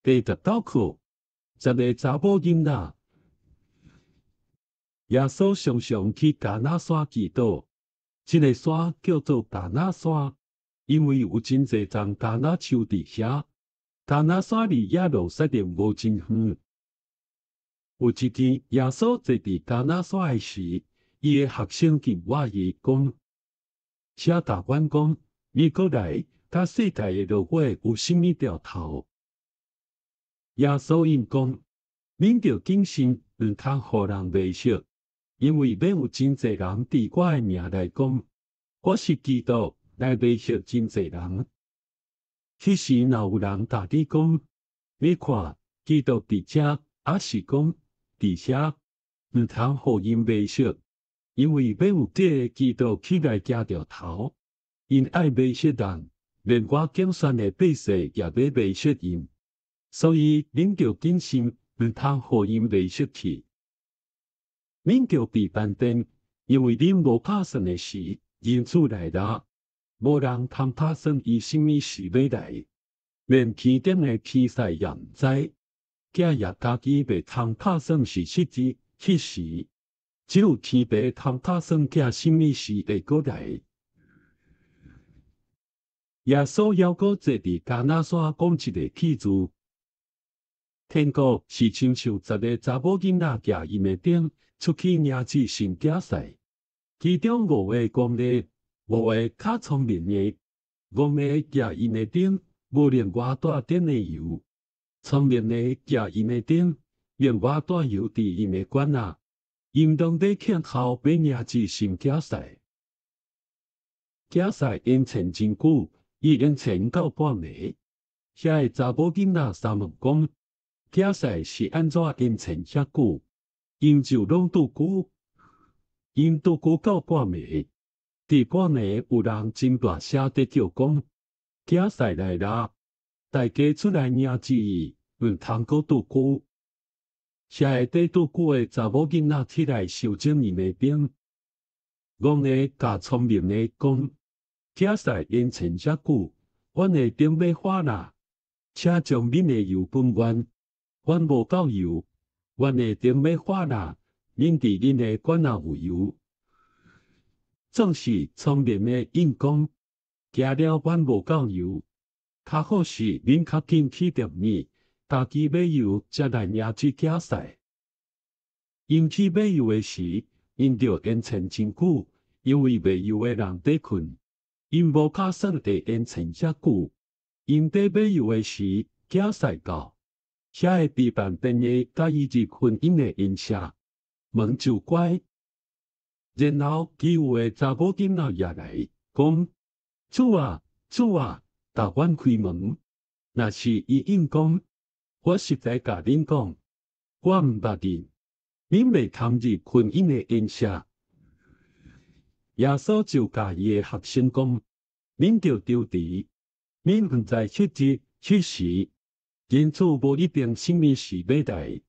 第十九課，十个查某囡仔。耶穌常常去橄欖山祈禱，這个山叫做橄欖山，因為有真濟叢橄欖樹佇遐。橄欖山離耶路撒冷無真遠。有一天，耶穌坐佇橄欖山的時，伊的學生緊倚伊講：請教阮講，你閣來，佮世代的落尾有啥物兆頭？耶穌應講：恁著謹慎，毋通予人迷惑，因為欲有真濟人佇我的名來講，我是基督，來迷惑真濟人。彼時若有人共你講，你看，基督佇遮，抑是講佇遐，毋通予𪜶迷惑，因為欲有假的基督起來行著頭，𪜶愛迷惑人，連我揀選的百姓也欲迷惑𪜶。所以恁著謹慎，毋通予𪜶迷惑去。恁著備飯殿，因為恁無拍算的時，人子來啦。無人通拍算伊啥物時欲來，連天頂的天使也毋知，囝也家己袂通拍算是彼日彼時，只有天爸通拍算囝啥物時會閣來。耶穌猶閣坐佇橄欖山講一个譬喻。天國是親像十个查某囡仔舉𪜶的燈出去迎接新囝婿，其中五个戇的，五个較聰明的。戇的舉𪜶的燈，無另外帶燈的油；聰明的舉𪜶的燈，另外帶油佇𪜶的罐仔。𪜶攏咧等候欲迎接新囝婿。囝婿延遲真久，伊延遲到半暝。遐个查某囡仔三問講：囝婿是按怎延遲遐久？𪜶就攏拄久，𪜶拄久到半暝。佇半暝有人真大聲佇叫講：囝婿來啦！大家出來迎接伊，毋通閣拄久。遐个佇拄久的查某囡仔起來修整𪜶的燈。戇的佮聰明的講：囝婿延遲遮久，阮的燈欲壞啦，請將恁的油分阮，阮無夠油，阮的燈欲壞啦，恁佇恁的罐仔有油。總是聰明的應講，驚了阮無夠油，較好是恁較緊去店裡，家己買油，才來迎接囝婿。𪜶去買油的時，𪜶著延遲真久，因為賣油的人佇睏，𪜶無打算會延遲遮久。𪜶佇買油的時，囝婿到，遐个備辦殿的共伊入婚姻的宴席，門就關。然後其餘的查某囡仔也來講：主啊，主啊，共阮開門。若是伊應講：我實在共恁講，我毋捌恁，恁袂通入婚姻的宴席。耶穌就共伊的學生講：恁著搥持，恁毋知彼日彼時，人子無一定啥物時欲來。